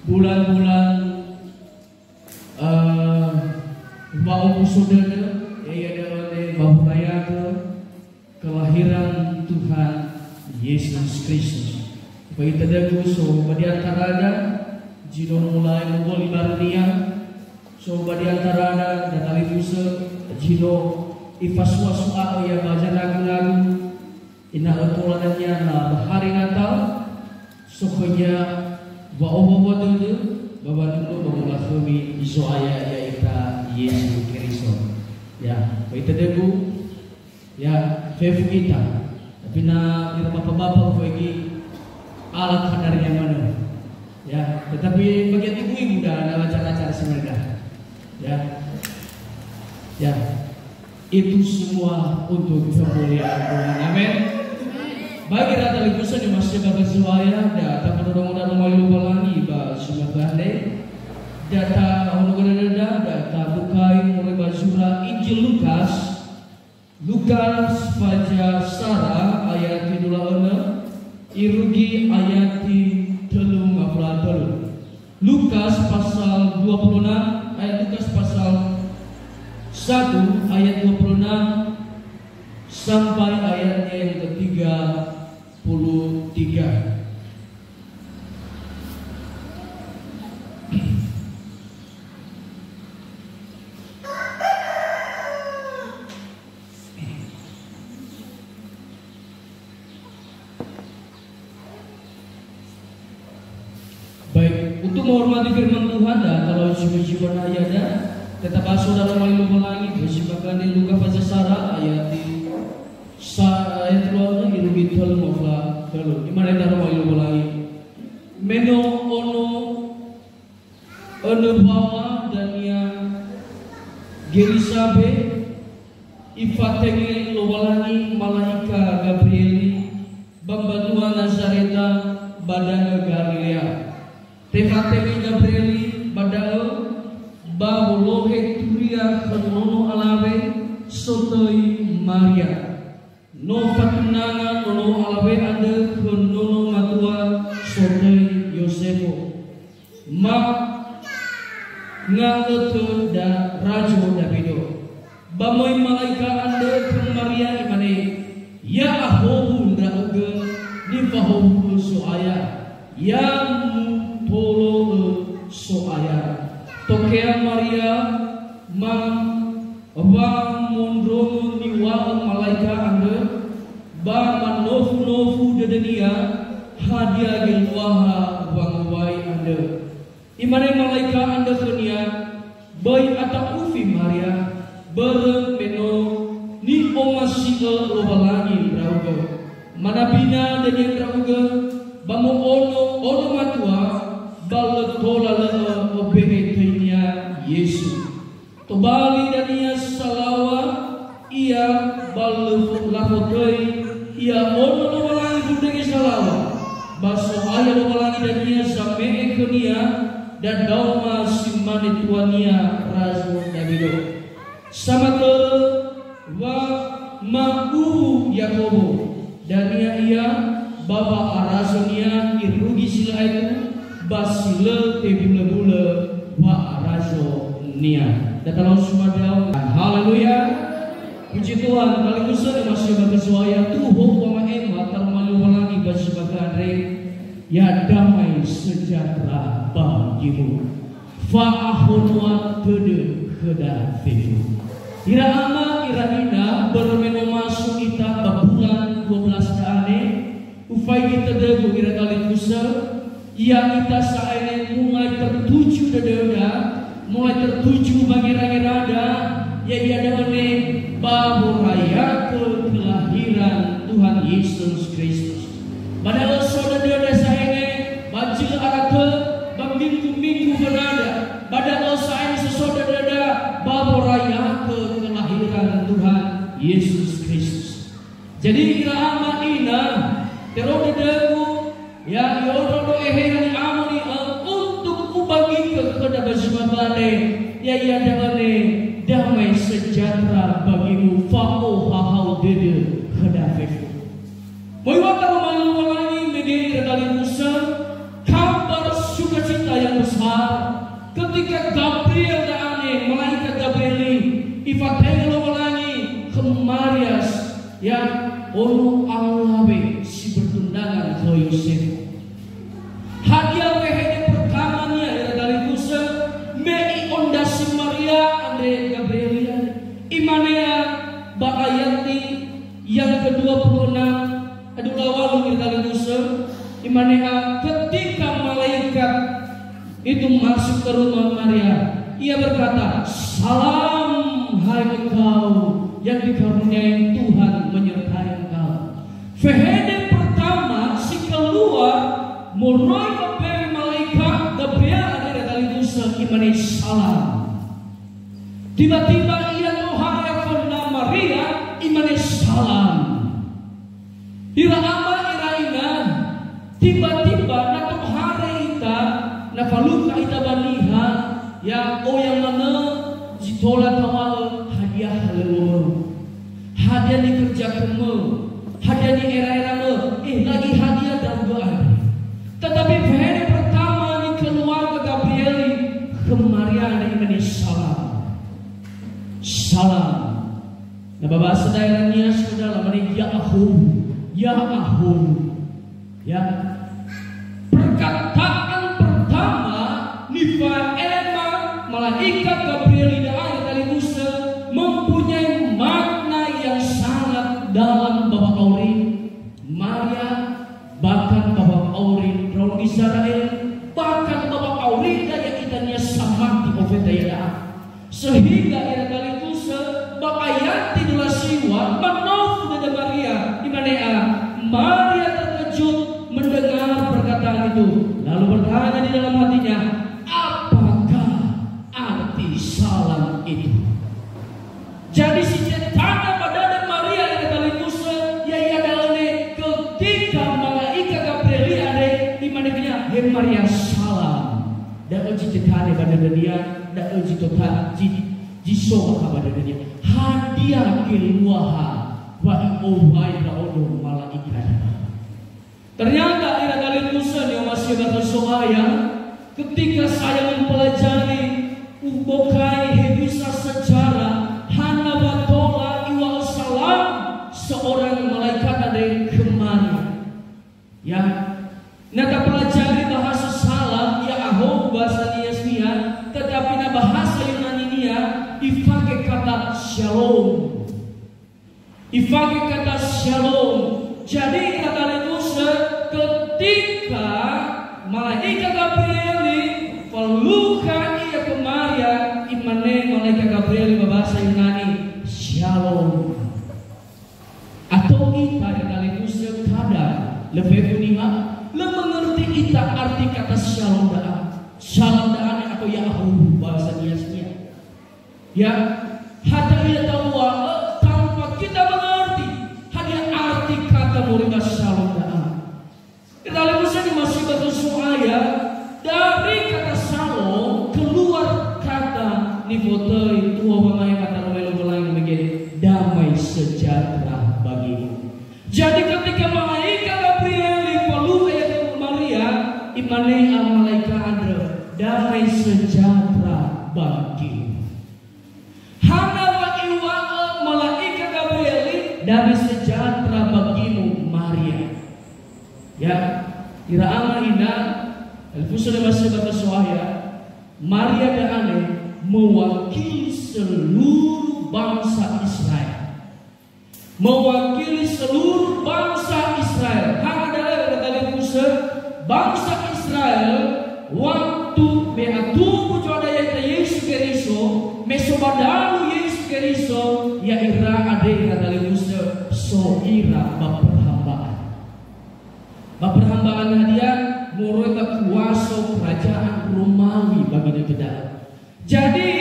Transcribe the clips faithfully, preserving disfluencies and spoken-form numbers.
Bulan-bulan, eh, wa'omuso dödö, ya'ia da'ö wa hurayagö kelahiran Tuhan Yesus Kristus. Bagi tödögu so ba di antarada, zi no mulai moböli barunia, so ba di antarada, da talifusö, zi no ifasuasua'ö ia ba zanagu-nagu, ena'ö tola dania na ba hari Natal, so khönia wa'owowo dödö, ba wanurö ba molakhömi Zo'aya ya'ita Yesu Keriso. Ya, bagi tödögu, ya, fefu ita. Tapi na ira bapa-bapa ufaigi ala kadarnya manö. Ya, tetapi bagian ibu-ibu da na lancar-lancar sebenarnya. Ya. Ya. Itu semua untuk kemuliaan Tuhan. Amin. Bagi rata lipusan yang masih bakal Zo'aya, da tapododongo da rumah Lowalangi ba Jumat Bande. Da tahonogö dödöda, da tabukai mulai ba zura Injil Lukas. Lukas faza sara ayati dua puluh enam, irugi ayati tellu ngafula tellu. Lukas pasal dua puluh enam, ayat Lukas pasal satu ayat dua puluh enam sampai ayatnya yang ketiga puluh tiga. Baik, untuk menghormati firman Tuhan, da kalau jiwa-jiwa na iada, tetap baso dalam wali Lowalangi, bersifat Luka faza sara ayat di sa-, ayat dua puluh enam, irugi tellu ngafula tellu. Imane dalam wali Lowalangi. Me no ono önö mbaŵa dania Gerisabe, ifatenge Lowalangi malaika Gabrieli ba mbanua Nazareta ba danö Galilea. Tefatenge Gabrieli ba da'ö, ba wolohe turia khö nono alawe sotöi Maria. No fatunanga nono alawe andrö khö nono matua sotöi Yosefo. Ma nga'ötö da razo Dawido. Ba möi malaika andrö khö Maria, imane, "Ya'ahowu ndra'ugö nifahowu'ö So'aya, ya mutolo'ö So'aya." Tokea Maria ma wamondrongo niŵa'ö malaika andrö, ba manofu-nofu dödönia hadia geluaha wangowai andrö. Imane malaika andrö khönia, "Böi ata'ufi Maria, börö me no ni'omasi'ö Lowalangi ndra'ugö. Manabina dönia ndra'ugö, ba mo'ono ono matua, ba lö tola lö'ö öbe'e töinia Yesu." Tobali dania salaŵa ia ba lö-, lafotöi ia ono Lowalangi fondrege salaŵa, ba So'aya Lowalangi dania zame'e khönia dadaoma si mane tuania razo Dawido. Samatörö wa ma'uwu Yakobo, dania ia ba wa'arazonia irugi si lö aetu, ba si lö tebulö-bulö wa'arazonia. Da talau sumadao. Haleluya. Puji Tuhan, kali musa ya masih bagus waya tuho wama'ema tarmalu walangi basi bakandre. Ya damai sejahtera bagimu. Fa'ahonoa tödö khöda fefu. Ira ama, ira ina, börö me no masuk ita ba bulan dua belas da'ane, ufaigi tödögu ira talifusö, ya'ita sa'ae mulai tertuju dödöda, mulai tertuju wangera-ngerada, ya'ia da'ö ne ba worayakö kelahiran Tuhan Yesus Kristus. Ba da'ö so dödöda sa'ae, ba zi lö ara tö, ba minggu-minggu fönada, ba da'ö sa'ae so dödöda, ba worayakö kelahiran Tuhan Yesus Kristus. Jadi, ira ama ina, teröu dödögu, ya, i'ondröndrö Eheha Ni'amoni'ö untuk ubagikö khöda ba zi mane, ya'ia da'ö ne damai sejahtera bagimu, fa'ohahau dödö khöda fefu. Möi wa'ö taroma Lowalangi mege ira talifusö, kabar sukacita yang Ono alawe si bertundangan khö Yosefo. Hadia wehede pertamania ira talifusö me i'ondrasi Maria andre Gabriel ia? Imanea ba ayati yang kedua puluh enam, aduh, lawalu ira talifusö, imanea ketika malaikat itu masuk ke rumah Maria, ia berkata, "Salam, hai engkau yang dikaruniai Tuhan menyertai engkau." Fehede pertama si keluar moroi ba mbewe malaikat Gabriel andre ira talifusö, imane, "Salam." Tiba-tiba ia tohare khöna Maria, imane, "Salam." Ira ama, ira ina, tiba-tiba na tohare ita, na falukha ita ba niha, ya, oya manö zi tola tawalö hadia halöŵömö, hadia nikerjakhömö, hadia ni'era-eramö, eh, lagi hadia ndra'ugö andre. Tetapi fehede pertama ni keluarga Gabrieli khö Maria andre, imane, "Salam. Salam." Na ba bahasa daerahnia, saudara, lamane, "Ya'ahowu, ya'ahowu." Ya. Perkataan pertama nifa'ema malaikat Gabriel da'a ira talifusö mempunyai makna yang sangat dalam ba wa'auri Maria, bahkan ba wa'auri ndraono Israel, bahkan ba wa'aurida ya'itania samati ofeta iada'a. Sehingga ira talifusö ba ayati dua siwa manofu dödö Maria, imane, Maria terkejut mendengar perkataan itu. Lalu bertanya di dalam hatinya, "Apakah arti salam itu?" Jadi, si tetana ba dödö Maria ira talifusö, ya'ia da'ö ne ketika malaikat Gabriel andre, imane khönia, "He Maria, salam." Da'ö zi tetane ba dödönia, da'ö zi tota-, zi, zi so bakha ba dödönia. Hadia geluaha wa i'owai ndra'odo malaikat? Ternyata ira talifusö ni'omasi'ö ba khö So'aya, ketika saya mempelajari, ubokai hewisa sejarah, hana wa tola iŵa'ö salam seorang malaikat andre khö Maria. Ya, na tapelajari bahasa salam, ya'ahowu bahasa nias-nia, tetapi na bahasa Yunani-nia, ifake kata shalom. Ifake kata shalom. Jadi, ira talifusö, ketika malaikat Gabriel falukha ia khö Maria, imane malaikat Gabriel ba bahasa Yunani, "Shalom." Atau ita, ira talifusö, kadang lö fefu niha, lö mengerti ita arti kata shalom da'a. Salam da'a ne atau ya'ahowu bahasa nias-nia. Ya, hatta ia taŵa'ö tanpa kita mengerti hadia arti kata moroi ba shalom da'a. Ira talifusö ni'omasi'ö ba khö So'aya, dari kata shalom keluar kata nifotöi tua wamahe ba taroma Lowalangi, mege, "Damai sejahtera bagimu." Jadi, ketika malaikat Gabriel falukha ia khö Maria, imane malaikat andrö, "Damai sejahtera bagimu." Hana wa iŵa'ö malaikat Gabriel, "Damai sejahtera bagimu, Maria." Ya, ira ama ina, talifusö ni'omasi'ö ba khö So'aya, Maria da'a ne mewakili seluruh bangsa Israel. Mewakili seluruh bangsa Israel. Hana da'ö, ira talifusö, bangsa Israel, waktu me atumbu zo'aya ya'ita Yesu Keriso, me so ba dalu Yesu Keriso, ya'ira andre, ira talifusö, so ira ba perhambaan. Ba perhambaan hadia? Moroi ba kuaso kerajaan Romawi ba ginötö da'a. Jadi,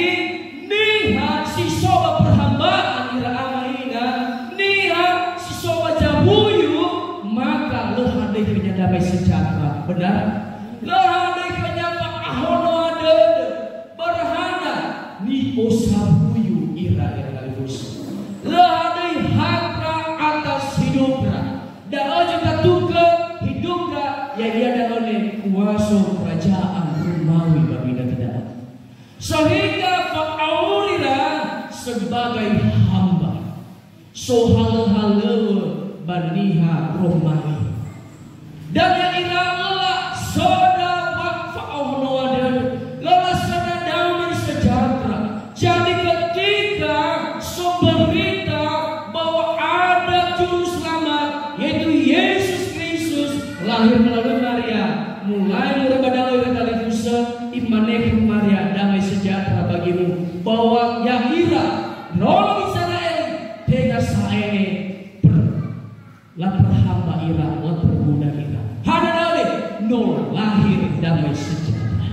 niha si so ba perhambaan, ira ama ina, niha si so ba zawuyu, maka lö hadia khönia damai sejahtera. Benar? Lö hadia khönia fa'ahonoa dödö. Berhana ni'osawuyu ira, ira talifusö. Lö hadia hakra atas hidupra. Da'ö zi tatukö hidupra, ya'ia da'ö ne kuaso kerajaan Romawi ba ginötö da'a. Sehingga fa'aurira sebagai hamba. Sohalö-halöŵö ba niha Romawi. Dan ya'ira lala söda wa-, fa'ohanoa dödö, lala söda damai sejahtera. Jadi ketika so berita bahwa ada juru selamat, yaitu Yesus Kristus, lahir melalui Maria, mulai mulai ba da'ö ira talifusö, imane khö Maria, "Damai sejahtera bagimu," bahwa ya'ira ndraono Israel, tenga sa'ae per-, laperhamba ira, lapermudah ira. Hana da'ö, no lahir damai sejahtera.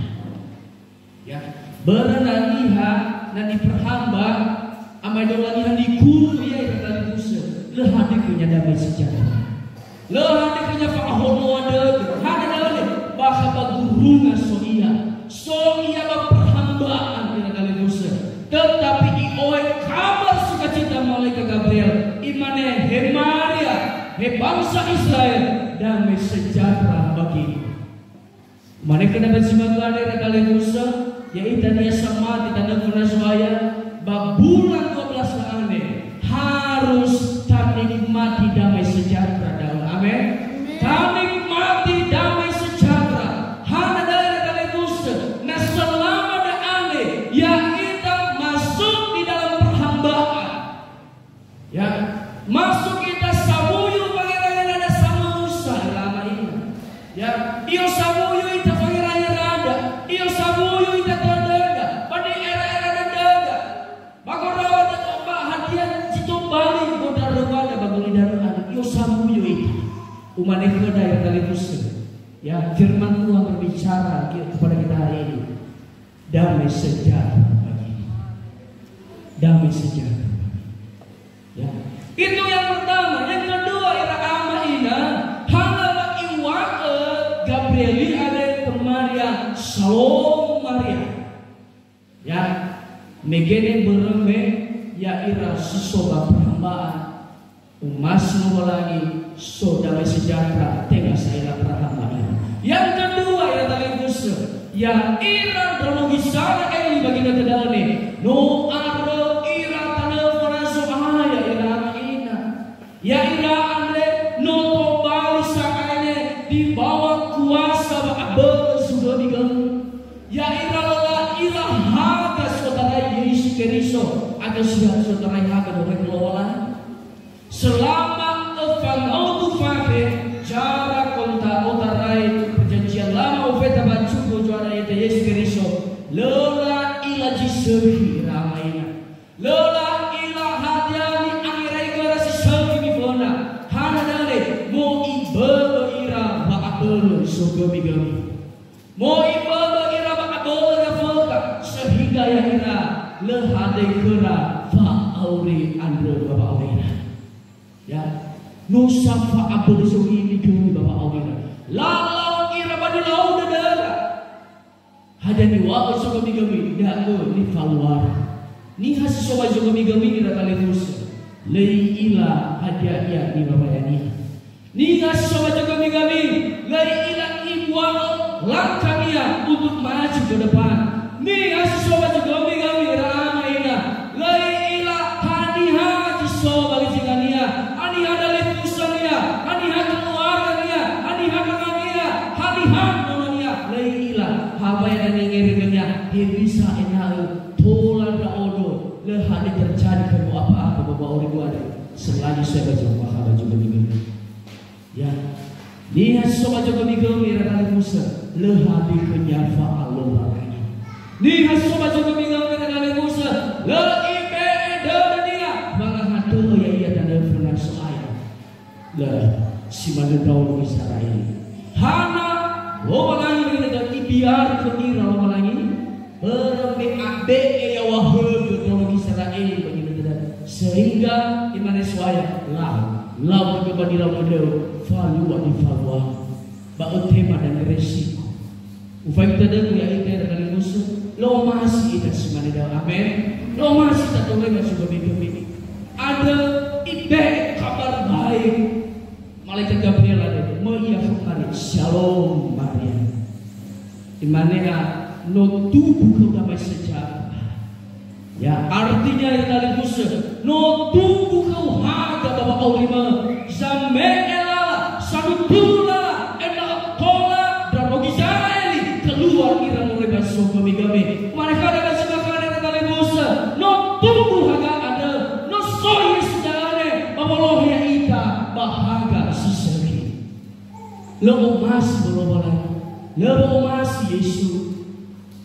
Ya, börö na niha, na niperhamba, amaedola niha nikuru ia ira talifusö, lö hadia khönia damai sejahtera. Lö hadia khönia fa'ohanoa dödö. Hana da'ö, bakha ba gurunga so ia. So ia ba perhambaan ira talifusö. Tetapi i'ohe kabar sukacita malaikat Gabriel. Imane, "He Maria, he bangsa Israel, damai sejahtera bagimu." Mane khönia ba zi mangandrö ira talifusö, ya'ita niha samati tanö fana Zo'aya, ba bulan dua belas ane, harus tanikmati damai sejahtera da'ö. Amin. Amin. Tanikmati damai sejahtera. Hana da'ö ira talifusö, na selama da'ane, ya'ita masuk di dalam perhambaan. Ya, masuk ita sawuyu wangerangera da samösa ira ama ina. Ya, iyo sawuyu ita wangerangera da, iyo sawuyu ita tödöda, ba ni'era'era dödöda. Ba gorawa da ba hadia zi tobali gondra röwada ba gulidanö andre, iyo sawuyu ita. Umane khöda ira talifusö. Ya, firman Tuhan berbicara ke-, kepada kita hari ini. Damai sejahtera bagimu. Damai sejahtera bagimu. Ya. Itu yang pertama. Yang kedua, ira ama ina, hana lö iŵa'ö Gabrieli andre khö Maria, "Shalom Maria." Ya. Mege ne börö me ya'ira si so ba perhambaan. Omasi Lowalangi, so damai sejahtera, tenga sa'ae laperhamba ira. Yang kedua, ira talifusö, ya'ira ndraono Gisaraeli ba ginötö da'ö, no aröu ira tanö fana Zo'aya ira ama ina. Ya'ira andre no tobali sa'ae di bawah kuasa wa'abölö zogömi gömi. Ya'ira lö la'ila haga si otarai Yesu Keriso, aga si, si otarai haga moroi khö Lowalangi. Selama öfa ngaotu fakhe, jarak konta otarai Perjanjian Lama ofeta ba Nzungo Zo'aya ya'ita Yesu Keriso, lö la'ila zi sökhi ira ama ina. Lö la'ila hadia ni'angeraigöra si sökhi miföna. Hana da'ö, mo'ibölö ira wa'abölö zogömi gömi. Mo'ibölö ira wa'abölö nafökha, sehingga ya'ira lö hadöi khöra fa'auri andrö ba wa'aurira. Ya, no sa fa'abölö zogömi gömi ba wa'aurira. Lalau ira ba nilau dödöra. Hadia niŵa'ö zogömi gömi, da'ö nifaluara. Niha si so ba zogömi gömi ira talifusö, lö i'ila hadia ia niŵa'ö niha. Niha si so ba zogömi gömi, lö i'ila iŵa'ö langkahnia untuk maju ke depan. Niha si so ba zogömi gömi ira ama ina, lö i'ila haniha zi so ba lizingania, haniha dalifusania, haniha keluargania, haniha nonania, haniha nonania, lö i'ila. Hadia ni'angeraigönia, hewisa ena'ö tola ndra'odo, lö hadia terjadi khögu apa-apa ba wa'aurigu andre, selagi so ba zogömi gömi, ba zogömi gömi. Ya. Niha si so ba zogömi gömi ira talifusö, lö hadia khönia fa'alowalangi. Niha si so ba zogömi gömi ira talifusö, lö ibe'e dödönia, mangahatö'ö ya'ia tanö fana Zo'aya. Lö, si manö ndraono Israel. Hana Lowalangi ba ginötö, ibiarö khö ira Lowalangi, börö me abe'e yaŵa högö ndraono Israel ba ginötö. Sehingga imane Zo'aya, lau, lau ba nilau dödöu, falua nifalua. Ba ötema dan resiko. Ufaigi tödögu ya'ita ira talifusö, lö omasi ita si mane da'ö. Amen. Lö omasi ita toröi ba zogömi gömi. Andrö ibe'e kabar baik malaikat Gabriel andre, möi ia khö Maria, "Shalom Maria." Imane, "No tumbuh khöu damai sejahtera." Ya, artinya ira talifusö, no tumbuh khöu haga ba wa'aurima, zam- So gami-gami. Mane khöda ba zi mane khöda talifusö. No tumbu haga andrö. No so Yesu da'ö ba wolohe ya'ita ba haga si sökhi. Lö omasi ba Lowalangi. Lö omasi Yesu.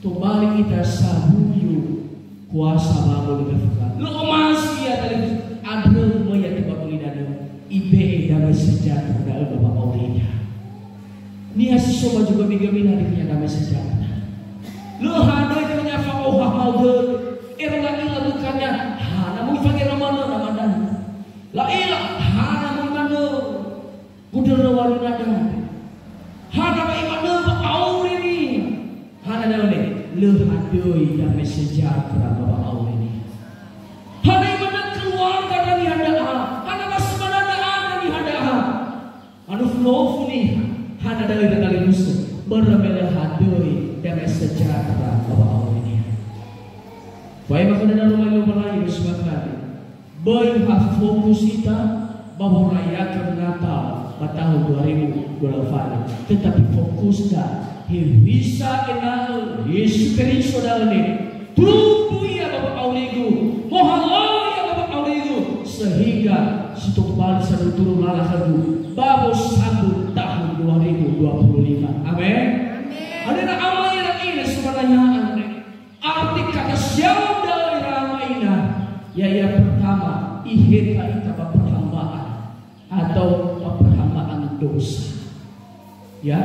Tobali ita sawuyu kuasa wa'abu nidafuka. Lö omasi ia talifusö. Andrö möi ia tobali da'ö. Ibe'e damai sejahtera da'ö ba wa'aurida. Niha si so ba zi gami-gami na dirinya damai sejahtera. Lö hadöi khönia fa'ohahau dödö. Ero la'ila lukania, hana möi fagera manö na manö. La'ila, hana möi manö. Gudörö warunada. Hana ba imanö ba auri niha. Hana da'ö ne, lö hadöi damai sejahtera ba wa'auri niha. Hana imanö keluarga ndra niha da'a. Hana ba semana da'a ndra niha da'a. Anofu-nofu niha, hana da'ö ira talifusö, börö me lö hadöi damai sejahtera ba wa'auri niha. Fa'ema khöda na Roma Lowalangi, wes makali. Böi ha fokus ita ba worayakan Natal ba tahun dua ribu dua puluh delapan. Tetapi fokusda hewisa ena'ö Yesu Keriso da'ö ne. Tumbu ia ba wa'aurigu, mohalö ia ba wa'aurigu, sehingga si tobali sanduturu lala khögu ba wosambö tahun dua ribu dua puluh lima. Amen. Amen. Hadia ama ira ina sebenarnya andre? Arti kata shalom da'ö ira ama ina, ya, yang pertama, iheta ita ba perhambaan. Atau perhambaan dosa. Ya.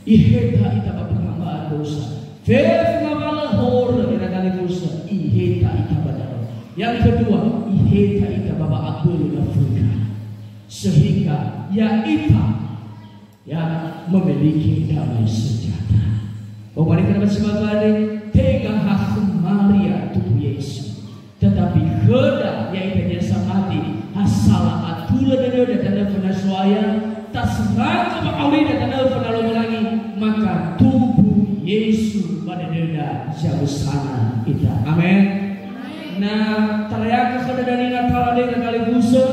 Iheta ita ba perhambaan dosa. Fefu ngawalö horö ira talifusö, iheta ita ba da'ö. Yang kedua, iheta ita ba wa'abölö naföda. Sehingga ya ita, ya, memiliki damai sejahtera. Pokoknya kena masih magade, tenga ha khö Maria tumbu Yesu. Tetapi khöda ya'ita niha samati, ha sala atulö dödöda tanö föna Zo'aya, taseragö wa'aurida tanö föna Lowalangi, maka tumbu Yesu ba dödöda zamösana ita. Amen. Na tarayaka khöda dania Natal andre ira talifusö,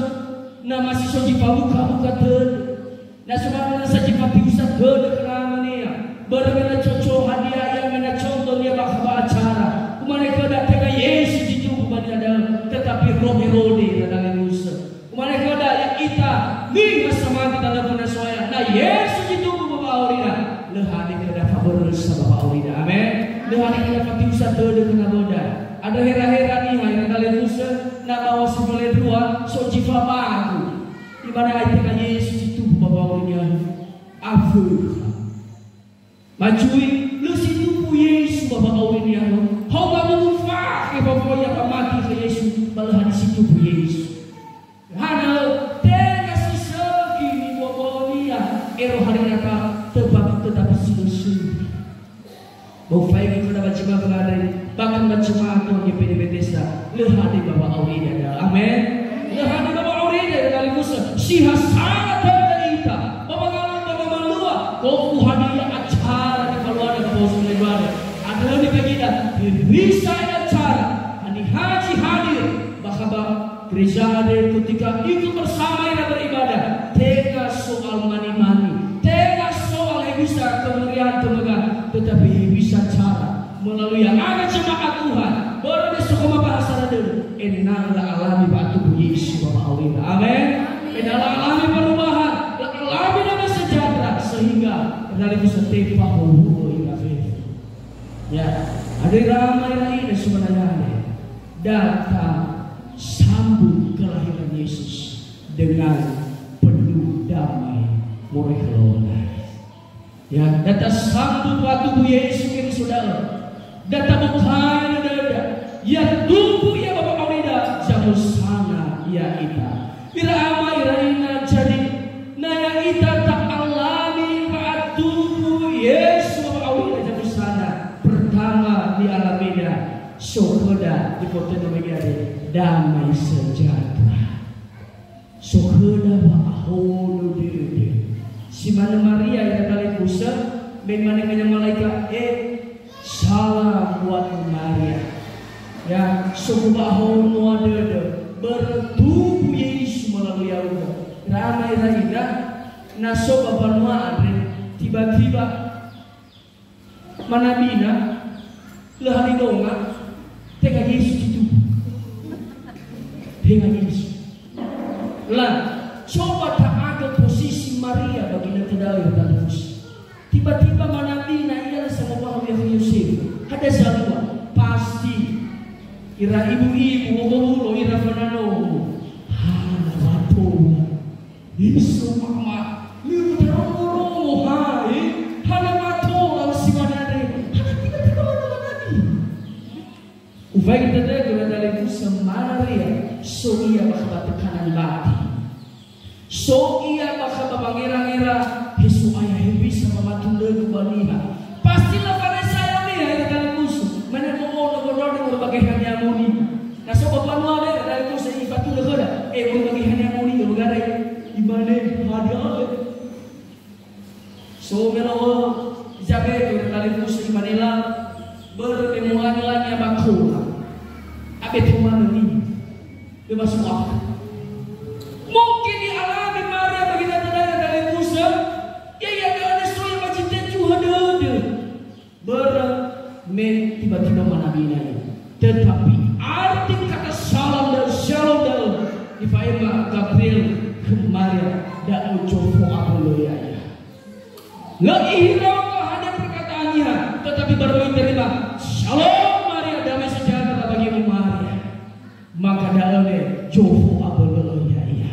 na masi so zi fawuka-wuka tödö. Na so manö sa zi fatiusa tödö khöra amania. Börö me lö coco hadia ia me na contohnia bakha ba acara. Umane khöda tenga Yesu zi tumbu ba niha da'ö, tetapi roh Herode ira talifusö. Umane khöda ya'ita niha samati tanö föna Zo'aya. Na Yesu zi tumbu ba wa'aurida, lö hade khöda fabörösa ba wa'aurida. Amen. Lö hade khöda fatiusa tödö khö nawöda. Andrö hera-hera niha ira talifusö, na bawa si falendrua, so zi fabagu. Imane ai tenga Yesu zi tumbu ba wa'aurinia. Afökha. Majui, lö si tumbu Yesu ba wa'aurinia. Hau ba munu fakhe ba wa'auri ia ba mati khö Yesu, ba lö hade si tumbu Yesu. Hana lö, tenga si sökhi nibo'onia, ero hade ira ta, teba-, tetapi si lö sökhi. Bau faigi khöda ba jemaah andre, bahkan ba jemaah Tuhan G P D Bethesda, lö hade ba wa'aurida da'ö. Amen. Lö hade ba wa'aurida ira talifusö, si ha sala tödö ita. Ba wangalö ba wamalua, gofu hadia acara nifaluada ba bos Februari. Andrö nifegida, hewisa acara, haniha zi hadir, bakha ba gereja andre ketika ikut bersama ira beribadah, tenga soal money-money, tenga soal hewisa kemeriahan kemegahan, tetapi hewisa cara melalui anak jemaat Tuhan, börö me so khöma bahasa dödö, ena'ö la'alami wa'atumbu Yesu ba wa'aurida. Amen. Ena'ö la'alami perubahan, la'alami damai sejahtera, sehingga ira talifusö tefahowu'ö ira fefu. Ya, andrö ira ama ira ina sebenarnya andre. Data sambut kelahiran Yesus dengan penuh damai moroi khö Lowalangi. Ya, data sambut wa'atumbu Yesu Keriso da'ö. Data bokai dödöda. Ya tumbu ia ba wa'aurida zamösana ya'ita. Ira ama, ira ina, jadi, na ya'ita ta'alami wa'atumbu Yesu ba wa'aurida zamösana, pertama ni'alamida, so khöda, di kota Indonesia, damai sejahtera. So khöda wa'ahono dödö. Si manö Maria ira talifusö, me imane khönia malaikat, "Eh, salam buatmu Maria." Ya, so wa'ahono dödö. Börö tumbu Yesu melalui ya'ugö. Ira ama ira ina, na so ba mbanua andre, tiba-tiba Manabina, lö halidonga, tenga Yesu si tubu. Tenga Yesu. La, coba ta'agö posisi Maria ba ginötö da'ö, ira talifusö. Tiba-tiba manabina ia lö sangowalu ia khö Yosefu. Hadia zalua? Pasti ira ibu-ibu, wowulo, ira fanano. Hana wa tola. Yesu mama, lö tarongo-rongo, hae, hana wa tola si manare. Hana tiba-tiba manabina. Ufaigi tödögö, ira talifusö, Maria, so ia ba khöda tökana nibati. So ia ba khöda wangera-ngera, he So'aya, hewisa wamatundrögu ba niha. Pasti lö fanesa ia niha, ira talifusö. Mane mo'ono wondrongo moroi ba geheha ni'amoni'ö. Na so ba mbanua andre, ira talifusö, ifatundrö khöda. Eh, moroi ba geheha ni'amoni'ö, wagarai. Imane, hadia andre? So me lau Elizabeth, ira talifusö, imane lau, börö me mulangi-langi ia ba kola. Abe tomanö li. Lö masu'akal. Mungkin ni'alami Maria ba ginötö da'ö, ira talifusö, ya'ia da'ö so ia ba zi tetu ha dödö. Börö me tiba-tiba manabina ia. Tetapi arti kata salam da'ö, shalom da'ö, nifa'ema Gabriel khö Maria, da'ö zofo abölö ya'ia. Lö ihirau'ö hadia perkataan niha, tetapi baru iterima, "Shalom Maria, damai sejahtera bagimu Maria." Maka da'ö ne zofo abölö ya'ia.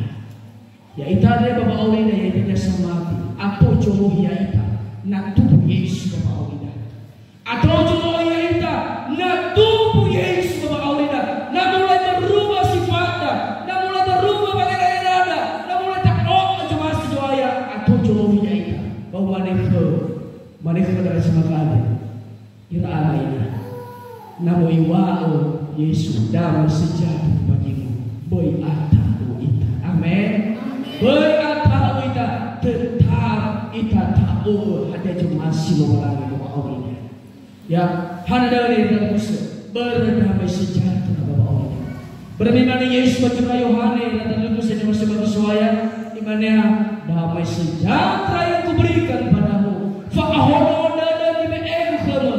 Ya'ita andre ba wa'aurida, ya'ita niha samati. Ato zolohi ya'ita, na tubu Yesu ba wa'aurida. Ato zolohi ya'ita, na tubu Yesu ba wa'aurida. Na mulai berubah sifatda, na mulai berubah wangera-ngerada, na mulai ta'o'ö zomasi Zo'aya, ato zolohi ya'ita. Ba umane khö, mane khö ndra si manga andre. Ira ama ina. Na möi iŵa'ö Yesu, "Damai sejahtera bagimu," böi ata'u ita. Amen. Böi ata'u ita, tetap ita ta'o'ö hadia zomasi Lowalangi ba wa'aurida. Ya, hana da'ö ira talifusö, börö damai sejahtera ba wa'aurida. Börö me imane Yesu ba zura Yohane, ira talifusö, niha wa'aso ba Zo'aya, imane, "Damai sejahtera yang kuberikan padamu." Fa'ahono dödö nibe'egu khömö,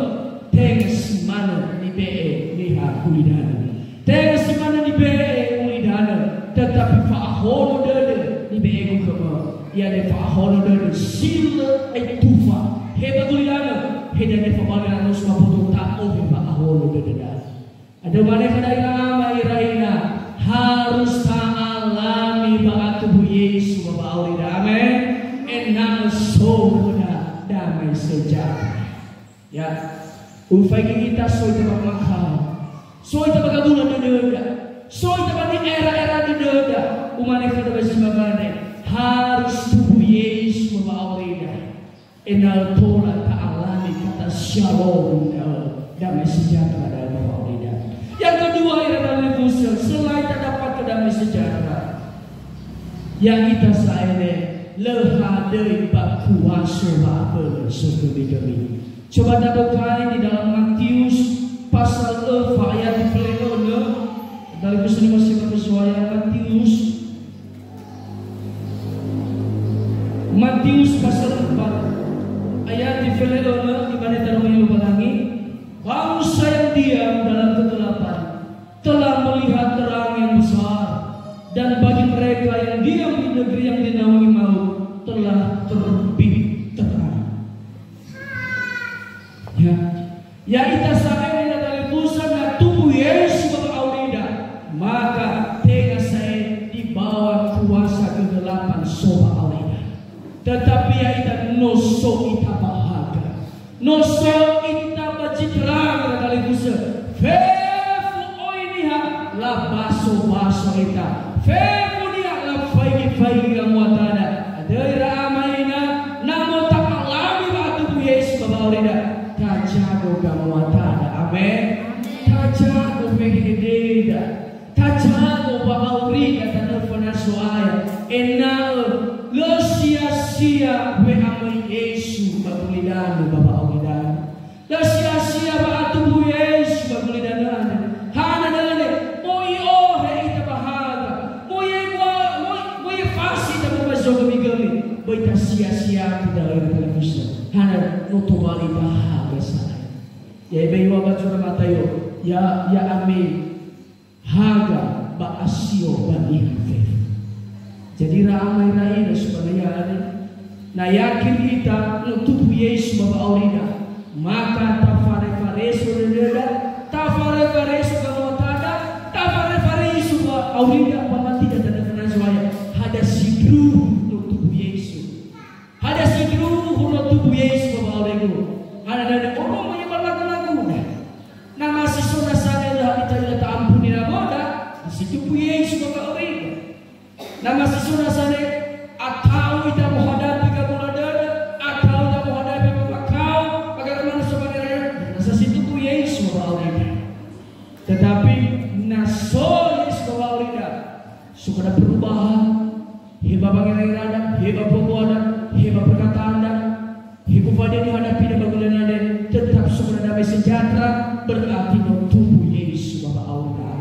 tenga si manö nibe'e niha gulidanö. Tenga si manö nibe'e gulidanö, tetapi fa'ahono dödö nibe'egu khömö, iada'e fa'ahono dödö si lö aetufa, he ba gulidanö, he da'e fabali ranusu mapoto ta'ohe fa'ahono dödöda. Andrö mane khöda ira ama, ira ina, harus ta'alami wa'atubu Yesu ba wa'aurida. Amen. Ena'ö so khöda damai sejahtera. Ya, ufaigi ita so ita ba makhao. So ita ba gabula dödöda. So ita ba ni'era-era dödöda. Umane khöda ba zi manga andre, harus tubu Yesu ba wa'aurida. Ena'ö tola ta'alami kata shalom da'ö, damai sejahtera da'ö ba wa'aurida. Yang kedua, ira talifusö, selain tadapatkan damai sejahtera, ya'ita sa'ae lö hadöi ba kuaso wa'abölö sogömi-gömi. Coba tabokai di dalam Matius pasal empat ayat fele önö. Talifusö niha wa'aso ba Zo'aya, Matius. Matius pasal empat ayat fele önö, imane taroma Lowalangi, "Bangsa yang diam dalam kegelapan telah melihat terang yang besar, dan bagi mereka yang diam di negeri yang dinaungi maut telah terbit terang." Ya. Ya'ita sa'ae ira talifusö, na tubu Yesu ba wa'aurida, maka tenga sa'ae di bawah kuasa kegelapan so ba wa'aurida. Tetapi ya'ita no so ita ba haga. No so ita ba zi terang, ira talifusö. Fefu oi niha labaso-baso ita. Fefu niha lafaigi-faigi gamuatada. Andrö ira ama ina, na no ta'alami wa'atubu Yesu ba wa'aurida, tajago gamuatada. Amen. Tajago wehededa. Tajago wa'aurida tanö fana Zo'aya. Ena'ö lö sia-sia we'amöi Yesu ba gulidanö ba wa'aurida. Lö sia-sia wa'atubu Yesu ba gulidanö andre. Hana da'ö ne, möi i'ohe ita ba haga, möi ebua-, möi, möi efasi ita ba zogömi-gömi. Böi tasia-siaku da'ö, ira talifusö. Hana, no Tobali ba haga sa'ae. Ya ebe iŵa'ö ba zura Mataio, ya, ya'ami haga ba asio ba niha fefu. Jadi ira ama ira ina, subhanallah, na yakin ita no tumbu Yesu ba wa'aurida, maka tafarefareso dödöda, tafarefareso gawatada, tafarefareso wa'aurida, ba matida tanda fana Zo'aya. Hadia sindruhu no tumbu Yesu. Hadia sindruhu no tumbu Yesu ba wa'aurida. Hadia dania oroma ia ba lagu-laguda. Na ma si so nasa lö ha'ita ira ta'ampuni nawöda, si tumbu Yesu ba wa'aurida. Na ma si so nasa ne, ata'u ita mohadapi gabula dödö, ata'u ita mohadapi pamakao, bagaimana sebenarnya, nasa si tumbu Yesu ba wa'aurida. Tetapi na so Yesu ba wa'aurida, so ada perubahan, he ba wangera'erada, he ba pembuada, he ba perkataanda, he kufadeni hadapida ba gulönada, tetap so ada damai sejahtera, berarti no tumbu Yesu ba wa'aurida.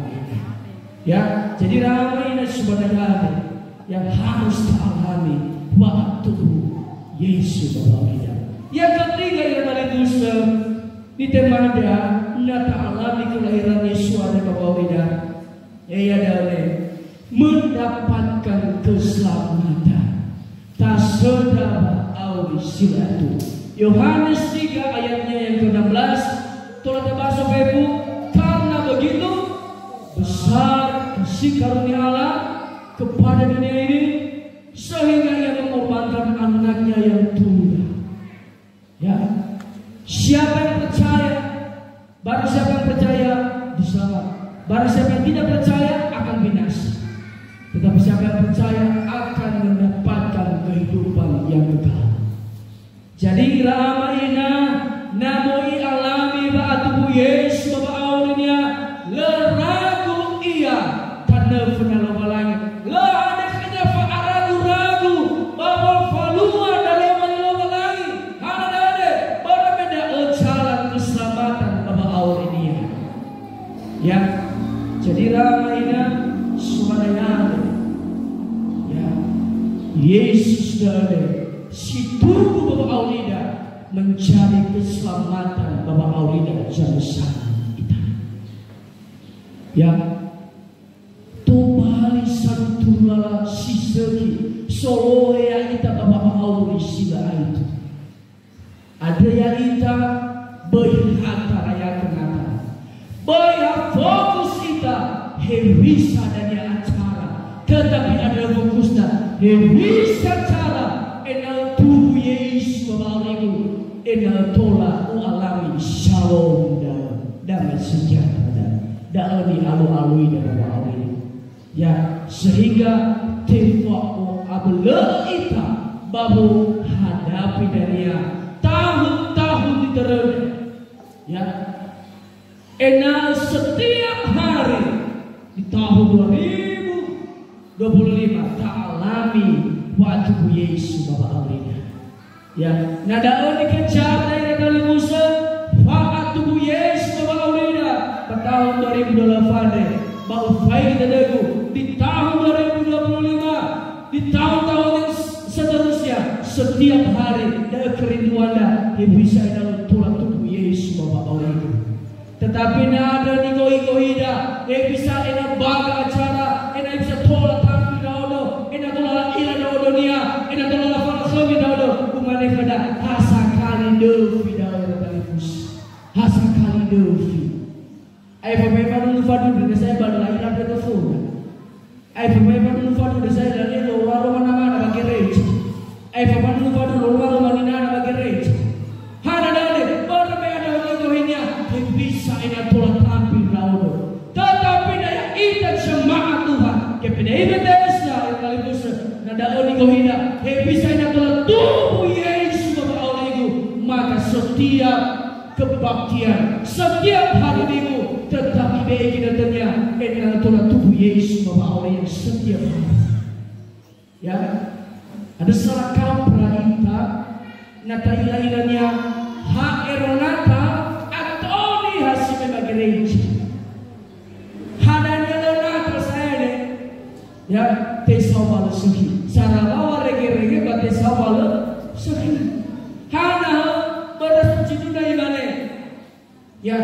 Ya, jadi ramai na subhanallah yang harus ta'alami wa'atubu Yesu ba wa'aurida. Yang ketiga, ira talifusö, nitemada, na ta'alami kelahiran Yesu andre ba wa'aurida. Ya, ya, da'ö, mendapatkan keselamatan. Tasöndra ba auri si lö aetu. Yohanes tiga ayatnya yang keenam belas, tola tebaca fefu, "Karena begitu besar kasih karunia Allah kepada dunia ini, sehingga Ia mengorbankan Anaknya yang tunggal." Ya. Siapa yang percaya, barang siapa yang percaya, diselamat. Barang siapa yang tidak percaya, akan binasa. Tetapi siapa yang percaya akan mendapatkan kehidupan yang kekal. Jadi, ira ama ina, na möi alami wa'atubu Yesu ba wa'aurinia, lö ragu ia tanö föna Lowalangi. Lö andre khönia fa'aragu-ragu ba wofalua daroma li Lowalangi. Hana da'ö, börö me da'ö jalan keselamatan ba wa'aurinia. Ya, jadi ira ama ina, sumanayana. Ya, Yesus da'ö si tumbu ba wa'aurida menjadi keselamatan ba wa'aurida zamösana ita. Ya, tobali satu turu lala si sökhi solohe ya'ita ba wa'auri si lö aetu. Andrö ya'ita, böi ha tarayagö nada. Böi ha fokus ita hewisa dania acara. Tetapi andrö fokusda hewisa cara ena'ö tumbu Yesu ba wa'aurigu, ena'ö tola u'alami shalom da'ö, damai sejahtera da'ö. Da'ö ni'alu-aluida ba wa'aurigu. Ya, sehingga tefa'o'abölö ita ba wohadapi dania tahun-tahun ni töröda. Ya, ena'ö setiap hari di tahun dua ribu dua puluh lima ta'alami wa'atubu Yesu ba wa'aurida. Ya, na da'ö nikejarda ira talifusö, wa'atubu Yesu ba wa'aurida ba tahun dua ribu dua puluh delapan, ba ufaigi dödögu, di tahun dua ribu dua puluh lima, di tahun-tahun yang s-, seterusnya, setiap hari, da'ö kerinduanda, hewisa ena'ö tola tumbu Yesu ba wa'aurigu. Tetapi na andrö nigoigoi ida, hewisa ena'ö baga acara, ena'ö hewisa tola tampil ndra'odo, ena'ö tola la'ila ndra'odonia, ena'ö tola lafalakhömi ndra'odo, umane khöda, ha sakali döfi da'ö ira talifusö. Ha sakali döfi. Aefa me fadunö-fadunö, na sa'ae ba la'ila ndra'odo fona. Aefa me fadunö-fadunö, sa'ae lale lö roma-roma namana ba gereja. Aefa fadunö-fadunö, lö roma-roma ninana ba gereja. Hana da'ö, börö me andrö nigoigoinia, hewisa ena'ö tola tampil ndra'odo. Tetapi na ya'ita jemaah Tuhan, G P D I B T S-da, ira talifusö, na da'ö nigoigoida, hewisa ena'ö tola tumbu Yesu ba wa'aurigu, maka setiap kebaktian setiap hari Minggu, tetap ibe'e ginötönia, ena'ö tola tumbu Yesu ba wa'auri setiap hari. Ya, ada salah kaprah ita, na ta'ila-ilania ha ero nata atau niha si me ba gereja. Hadia lö nata sa'ae? Ya, tesawalö sökhi. Sarawa warege-rege ba tesawalö sökhi. Hana, Ya,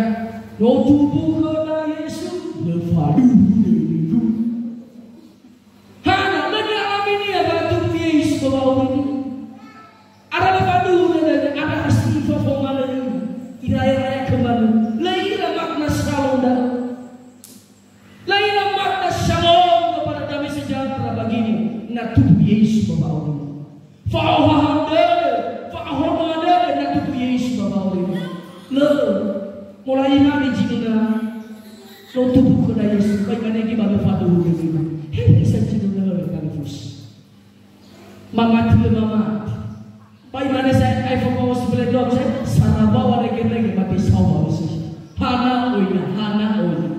no tubu khöda Yesu, lö faduhu dödögu. Hana, lö ni'alaminia wa'atubu Yesu ba wa'aurinia. Ara lö faduhu dödönia, ara asi fofoma lö ira. Ira-ira ya kemana. Lö ira makna shalom da'ö. Lö ira makna shalom kepada damai sejahtera bagimu, na tubu Yesu ba wa'aurimu. Fa'ohahau dödö, fa'ahonoa dödö na tubu Yesu ba wa'aurimu. Lö, mulai mane zinunö, no tubu khöda Yesu, ba imane göi ba lö faduhu dödögu. He bisa zinunö lö talifusö. Mamati lö mamati. Ba imane sa'ae, ae fakaosi bele dua, sa'ae, sara bawa rege-rege mate saohau Yesus. Hana oina, hana oina.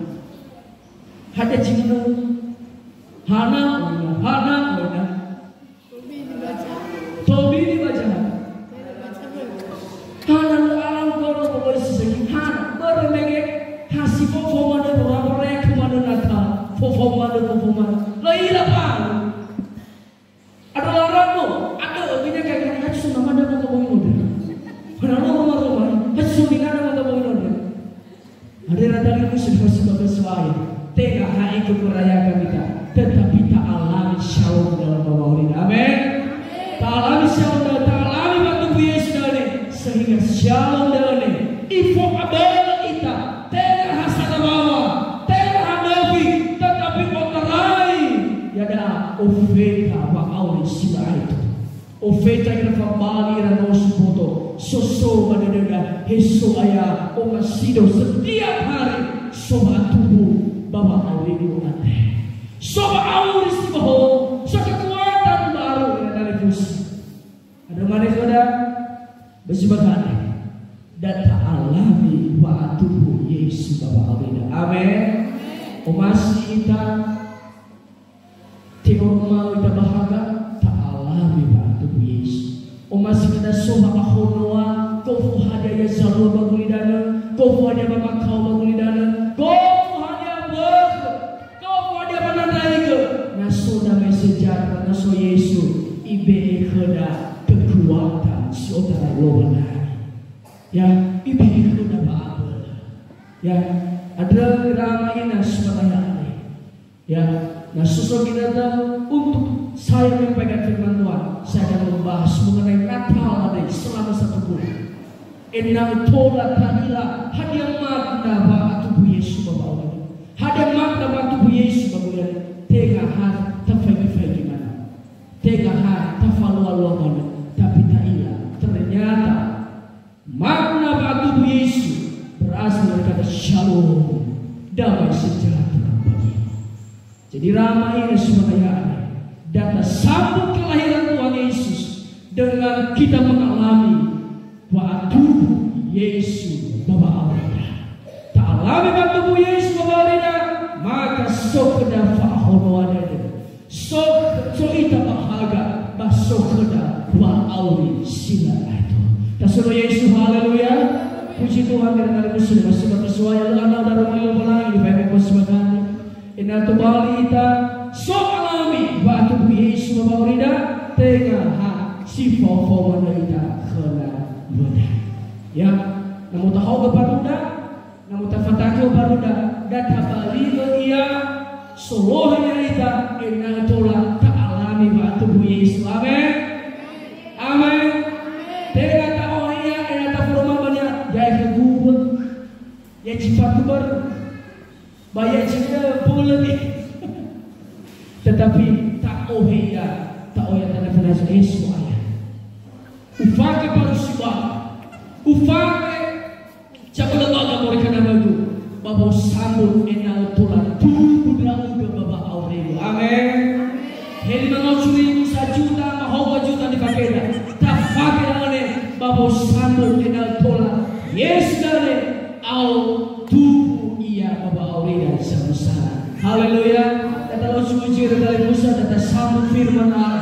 Hadia zinunö? Hana oina, hana oina. Tobini ba jahat. Hana lö alau goro boloi sisegi. Hana, börö mege, ha si fofoma dödö, bora-bora ya kemana nata. Fofoma dödö, fofoma dödö. Lö ira pa. Ada larang no, ada artinya kayak gini, "Ayo, sudah mana mau kamu ini?" Mana lo rumah-rumah, "Ayo, sudah mana mau kamu ini?" Ada yang datang itu sudah sudah sesuai. Tenga ha ikut merayakan kita, tetapi ta'alami shalom dalam wa'aurida. Amin. Ta'alami shalom dalam, ta'alami wa'atubu Yesu dalam ini, sehingga shalom dalam ini, ifo'abölö ita, tenga ha sanawawa, tenga ha nöfi, tetapi otarai, ya'ia ofeta wa'auri si lö aetu. Ofeta ira fabali ira no si boto, soso ba dödöda, he So'aya, omasido setiap hari, so wa'atubu ba wa'aurigu andre. So wa'auri si bohou, so kekuatan baru ira dalifusö. Ada mane khöda, besi bakane. Da ta'alami wa'atubu Yesu ba wa'aurida. Amin. Omasi ita, te'oroma'ö ita ba haga, ta'alami wa'atubu Yesu. Omasi ita so wa'ahonoa, gofu hadia ya zalua ba gulidanö, gofu hadia wamakao ba gulidanö, gofu hadia bökhö, gofu hadia wanandraigö, na so damai sejahtera, na so Yesu, ibe'e khöda kekuatan si otarai Lowalangi. Ya, ibe'e khöda wa'abölö. Ya, andrö ira ama ina si fanaha andre. Ya, na so so ginötö untuk saya menyampaikan firman Tuhan, saya akan membahas mengenai Natal tadi selama satu bulan. Ena'ö tola ta'ila hadia makna wa'atubu Yesu ba wa'auri. Hadia makna wa'atubu Yesu ba gulidanö, tenga ha tafaigi-faigi manö. Tenga ha tafalua-lua manö, tapi ta'ila, ternyata makna wa'atubu Yesu berasal dari kata shalom, damai sejahtera bagi. Jadi, ira ama ina si fanaha andre, da tasambut kelahiran Tuhan Yesus dengan kita mengalami wa'atubu Yesu ba wa'aurida. Ta'alami wa'atubu Yesu ba wa'aurida, maka so khöda fa'ahonoa dödö. So, so ita ba haga, ba so khöda wa'auri si lö aetu. Tasono Yesu, haleluya. Puji Tuhan, ira dalifusö, masih batu suaya lö anau daroma Lowalangi di baik kuasa. Ena'ö tobali ita so alami wa'atubu Yesu ba wa'aurida, tenga ha si fao-fao manö ita khöna wöda. Ya, na mo tahaogö baruda, na mo tafatakö baruda, da tabali'ö ia, solohe ya'ita, ena'ö tola ta'alami wa'atubu Yesu. Amen. Amen. Tenga ta'ohe ia, ena'ö taforoma ba nia, ya'i khögu. Ya zi fatu baru. Ba ya zi bölö ni. Tetapi ta'ohe ia, ta'ohe ia tanda fana Yesu, "He So'aya, ufake baru sibai, ufake zabölö baga moroi khöda wögu, ba wa'usambut ena'ö tola tubu ndra'ugö ba wa'aurigu." Amen. He lima ratus ribu, sajuta, ma haogö juta nifakeda. Tafake da'ö ne, ba wa'usambut ena'ö tola Yesu da'ö ne, ao tubu ia ba wa'aurida samösa. Haleluya. Da talao zui ira dalifusö, da tasambut firman Allah.